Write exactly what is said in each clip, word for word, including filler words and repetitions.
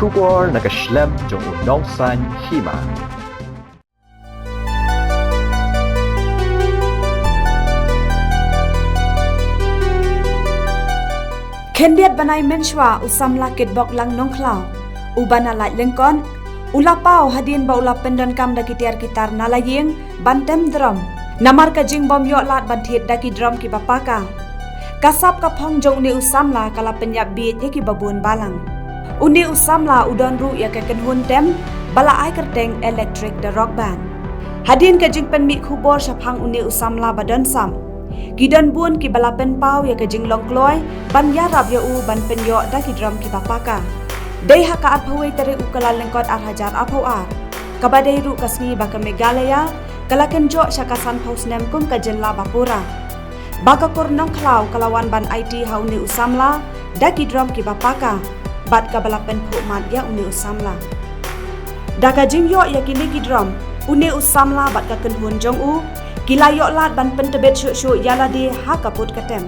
Khubor na ka shlem jong u Nongsaiñ Hima. Khyndiat bnai mynshwa u samla Kitbok Lang Nongkhlaw, uba na Laitlyngkot, u la paw hadien ba u la pyndonkam da ki tiar ki tar na la ïing ban tem drom. Namar ka jingbym ïoh lad ban thied da ki drom kiba paka, ka sap ka phong jong une u samla ka la pynïap bieit ïa kiba bun balang. Une u samla u don ruh ïa ka kynhun tem ba la ai kyrteng Electric The Rock Band. Hadien ka jingpynmih khubor shaphang une u samla ba don sap, ki don bun kiba la pynpaw ïa ka jinglong kloi ban ïarap ïa u ban pynïoh da ki drom kiba paka. Dei ha ka arphew wei tarik u Kyllalyngkot ar hajar arphew ar, kaba dei ruh ka sngi ba ka Meghalaya ka la kynjoh sha ka sanphew snem kum ka jylla ba pura, ba ka kur Nongkhlaw ka la wan ban aiti ha une u samla da ki drom kiba paka, bad kaba la pynphuh mat ïa une u samla. Da ka jingïoh ïa kine ki drom, une u samla bad ka kynhun jong u ki la ïoh lad ban pyntbit shuh shuh ïa lade ha ka pud ka tem.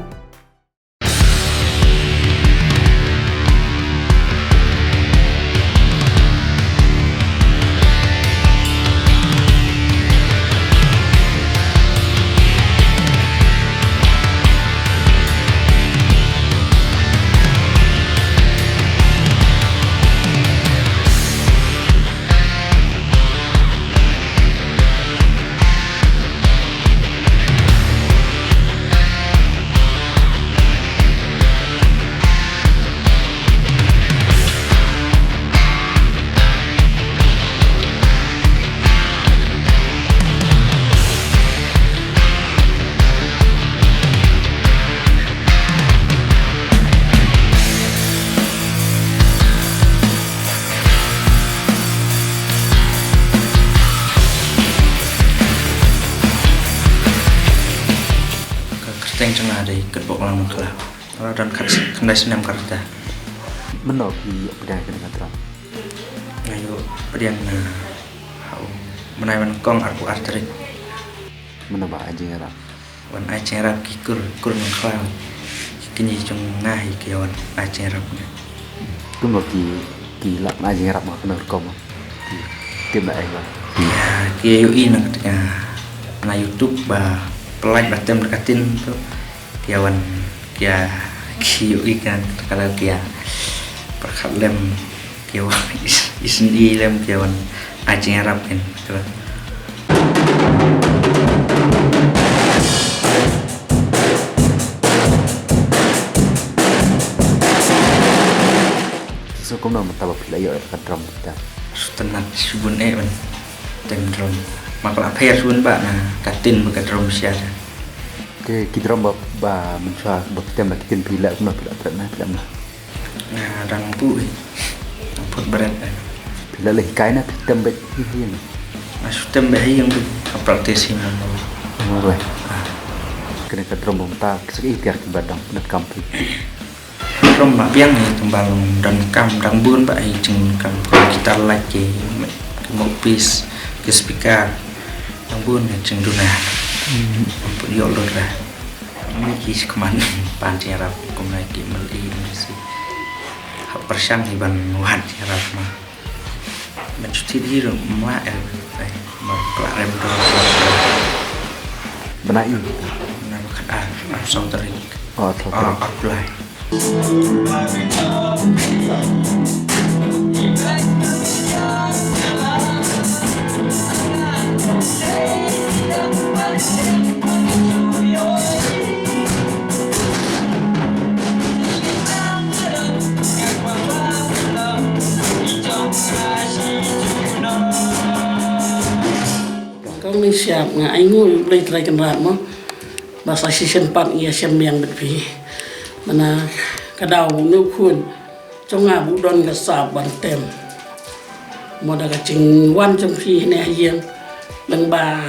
Ka kyrteng jong nga dei Kitbok Lang Nongkhlaw. Nga don khat khyndai snem ka rta. Mynno phi ïoh pdiang kane ka drum? Nga ïoh pdiang na ha u bnai ba nyngkong arphew ar tarik. Mynno ba ai jingïarap? Wan ai jingïarap ki kur, kur Nongkhlaw. Ki kñi jong nga hi ki wan ai jingïarap nga. Kumno ki, ki lah ban ai jingïarap ma kano rukom? Ki tim da ei ba? Ki ïohi na ka, na YouTube ba pynlait ba tem da ka tin tu. Ki wan, ki, ki ïohi kan, ka la ki pyrkhat lem. Ki wan isynei lem, ki wan ai jingïarap kan. So kumno mynta ba phi la ïoh ïa ka drum kita? Sngewtynnat shibun eh ban tem drum. Ma ka la pher shibun ba na ka tin ba ka drum sha. Te ki drum ba, ba mynshwa ba phi tem na ki tin phi la kumno, phi la pret na, phi la kumno? Nga dang buh hi. Dang put bret eh. Phi la leh hikai na phi tem beit hi ïing? Nga shu tem beit hi ïing, nga practice hi mo. Mo re. Kane ka drum ba mynta ki sa ki tiar kiba dang donkam phi? Drum ba biang hi, drum ba long donkam, dang bun ba hi jingdonkam, ki guitar lait, ki mouthpiece, ki speaker. Dang bun hi jingduna. Dang bun ïoh lut ra. Mih ki shi khmat ban jingïarap kumne ki mel i mel si. Hap pyrshang hi ban wad jingïarap ma. Ban shu thied hi ruh ma eh, eh, ma kla rem dor. Bnai i? Bnai ba khatar, arphew saw tarik. Oh, arphew saw tarik. Ah, July. Kong Mynshiap, nga ai nguh ïa U Blei Trai Kynrad mo. Ba sa shisien pat ngi ïa shem biang bad phi. Mana ka daw une u khun jong nga ba u don ka sap ban tem. Mo da ka jingwan jong phi hane ha ïing. Leng ba,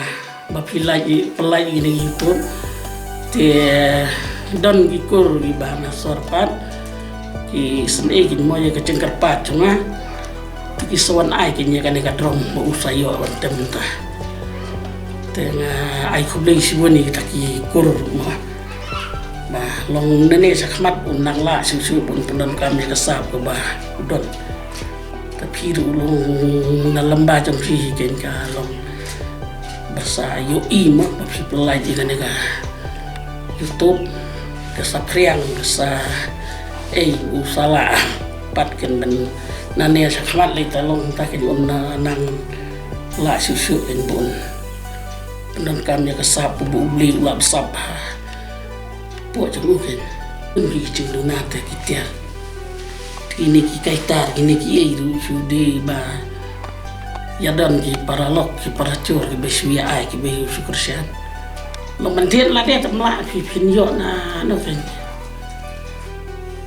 ba phi lait, phi lait ïa kine ki YouTube. Te don ki kur kiba na sor pat. Ki sngewsih kin mo ïa ka jingkyrpad jong nga. Te ki sa wan ai kin ïa kane ka drum ba u sa ïoh ban tem mynta. Te nga ai khublei shibun ïa kita ki kur mo. Ba long nangne shakhmat un nang lah shuh shuh ban pyndonkam ïa ka sap kaba u don. Phi ruh long na lamba jong phi hi ken ka long ba sa ïohi mo ba phi pynlait ïa kane ka YouTube ka sa phriang ka sa ei u sa lah pat ken ban nane sa khmat lei ta long ta ken un na nang lah shuh shuh ken bun. Pyndonkam ïa ka sap u bu u bli u lah sap ha. Pok jong u ken. Un hi jong duna te ki tiar. Kine ki kaitar, kine ki ei ruh shu dei ba ïa don ki paralok, ki parachur, ki ba shu ïa ai, ki ba shu kyrshan. Long ban thied lade te mlah phi phin ïoh na no ken.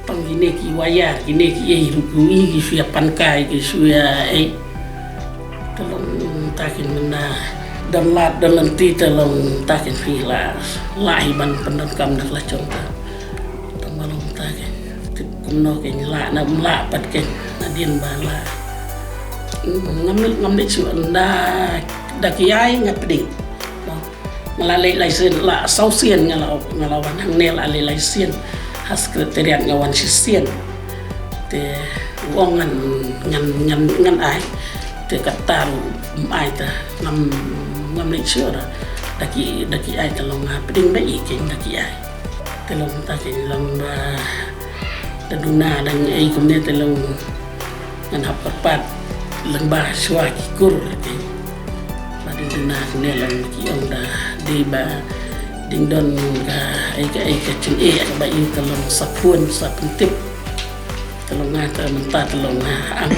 Tang kine ki waya, kine ki ei ruh ki ei ki shu ïa pan kai, ki shu ïa ei. Te long ta ken mynta don lad don lynti te long ta ken phi la lah hi ban pyndonkam da la jong ta. Tang ba long ta ken tip kumno ken lah na mlah pat ken na dien ba lah. Ngam ngam leit shu da da ki ai nga pdeng. Nga la leit lai sien la saw sien nga la nga la wan hangne la leit lai sien. Ha secretariat nga wan shi sien. Te u ong ngan ngan ngan ngan ai. Te kata ruh um ai ta ngam ngam leit shuh da ki da ki ai ta long ha pdeng ba i ken da ki ai. Te long ta ken long ba ta duna dang ei kumne te long ngan hap pat pat lang ba shuwa ki kur te. Ba ding duna kumne lang ki ong da dei ba ding don ka ei ka ei ka jingeh ka ba ïu ka long sa phun sa pyntip. Te long nga te mynta te long nga ang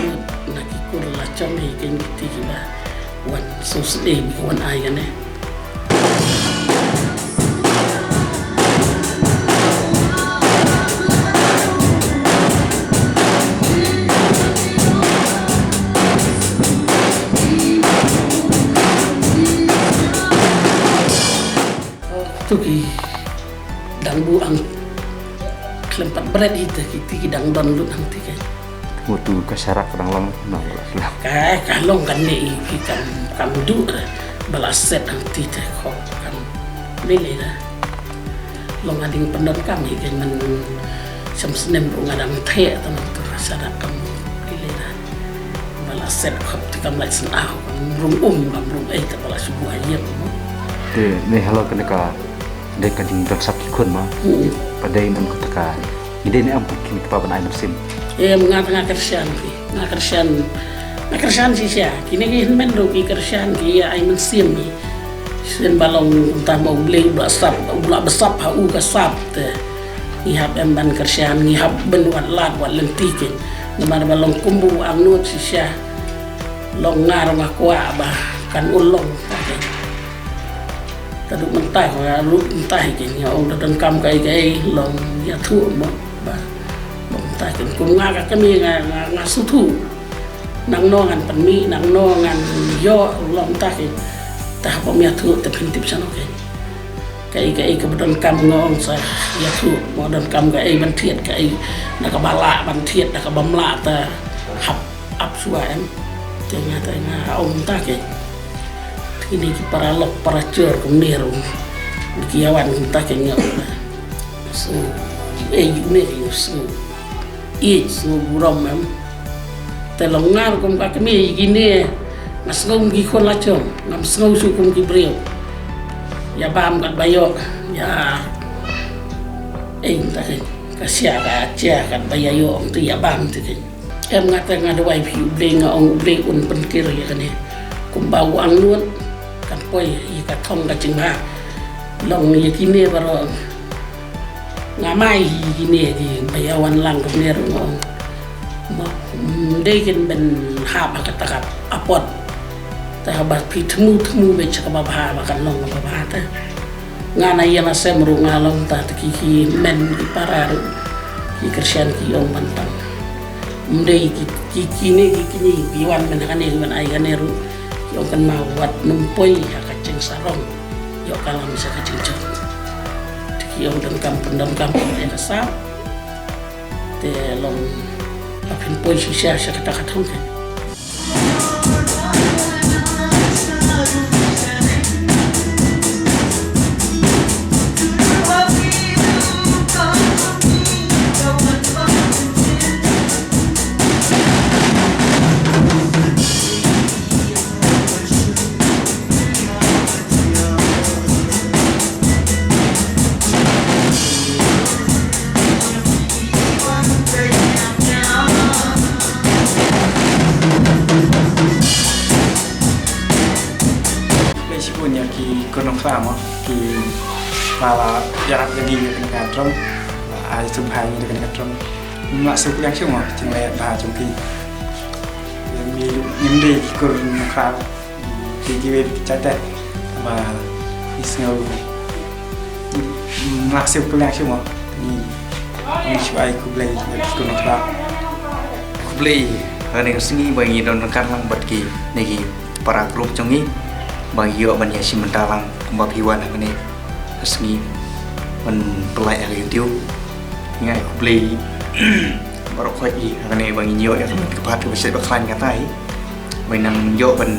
na ki kur la jong ei ken kiti ki ba wan so sdei bi wan ai kane. Tu ki dang buh ang khlem pat bret hi te kiti ki dang don lut hangti ke. Mutu ka sharak dang long nang la la. Ka ka long kan ne i phi kam kam du re. Ba la set hangti te khop kam lele da. Long ading pyndonkam hi ken man sam snem ruh nga dang the ta nang tu sharak kam lele da. Ba la set khop te kam la sna kam rung um kam rung ei te ba la subu ha yem mo. Te ne halo kane ka dei ka jingdon sap ki khun ma. Hmm. Ba dei nam ka taka. Ngi dei ne am ka kin ka pa ban ai mynsiem. Em nga nga kyrshan ki. Nga kyrshan. Nga kyrshan shisha. Kine ki hynmen ruh ki kyrshan ki ïa ai mynsiem ki. Sien ba long ta ma u Blei u la sap u la ba sap ha u ka sap te. Ngi hap em ban kyrshan ngi hap ban wat lad wat lynti ki. Namar ba long kumbu angnud shisha. Long nga ruh nga kwah ba kan u long. Ka duk mynta ka ruh mynta hi ken nga ong da donkam kaei kaei long ïathuh mo ba long mynta ken kum nga ka kmie nga nga nga suthu nangno ngan pynmih nangno ngan ïoh long mynta ken ta hap ym ïathuh te phin tip shano ken kaei kaei kaba donkam nga ong sa ïathuh mo donkam kaei ban thied kaei da kaba lah ban thied da kaba ym lah ta hap ap shuwa em. Te nga te nga ong mynta ke. Kine ki paralok parachur kumne ruh. Ki ïa wan mynta ke nga. So ei ne yu so. Ei so burom em. Te long nga ruh kum ka kmie kine. Nga sngew kum ki khun la jong. Ngam sngew shuh kum ki briew. Ïa bam kat ba ïoh. Ïa ei mynta ke. Ka sia ka sia kat ba ïa ïoh te ïa bam te ke. Em nga te nga duwai phi U Blei nga ong U Blei un pynkir ïa kane. Kumba u angnud kan poi ïa ka thong ka jingbha. Long ïa kine baroh nga mai hi kine ki ba ïa wan lang kumne ruh nga ong. Mo dei kin ban hap ha kata ka apot. Te haba phi thmu thmu beit sha kaba bha ba kan long kaba bha te. Nga na ïa nga sem ruh nga long ta te ki ki men ki para ruh ki kyrshan ki ong ban tang. Ym dei ki ki kine ki kine ki wan men kane ki wan ai kane ruh ki ong kan ma wat num poi ha ka jingsarong ïoh ka lam sha ka jingjop. Te ki ong donkam pyndonkam ïa ka sap te long ka phin poi shisha sha kata ka thong kan. Nongkhlaw mo, ki ba la ïarap ïa ngi ïa kane ka drum, ai sngewbha ïa ngi da kane ka drum. Ngim lah siew kylliang shuh mo, jingleh bha jong ki. Ngim, ngim dei ki kur Nongkhlaw. Ki kiwei ki jait te. Ba ngi sngew, ngim lah siew kylliang shuh mo. Ngi, ngi shu ai khublei ïa ki kur Nongkhlaw. Khublei ha kane ka sngi ba ngi don ryngkat lang bad kine ki para group jong ngi, ba ngi ïoh ban ïashim bynta lang kumba phi wan ha kane ka sngi ban pynlait ha ka YouTube. Ngi ai khublei baroh khoit hi ha kane ba ngin ïoh ïa ka met ka phad kaba shet ba khlaiñ kata hi. Ba ngi nang ïoh ban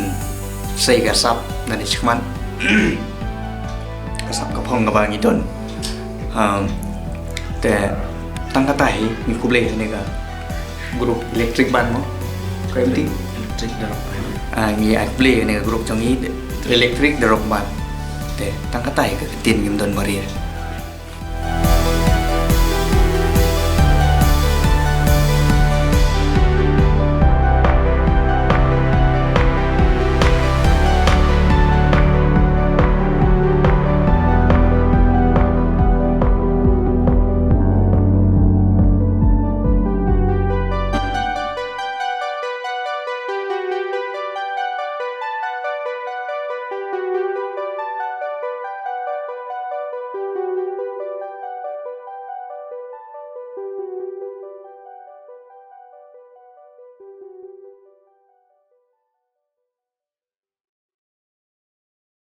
sei ka sap na ne shikman. Ka sap ka phong kaba ngi don. Um, te tang kata hi ngi khublei ha kane ka group Electric Band mo. Ka em ti? Electric The Rock Band. Ah, ngi ai khublei ha kane ka group jong ngi Electric The Rock Band. Te tang kata hi ka ktien ngim don baria.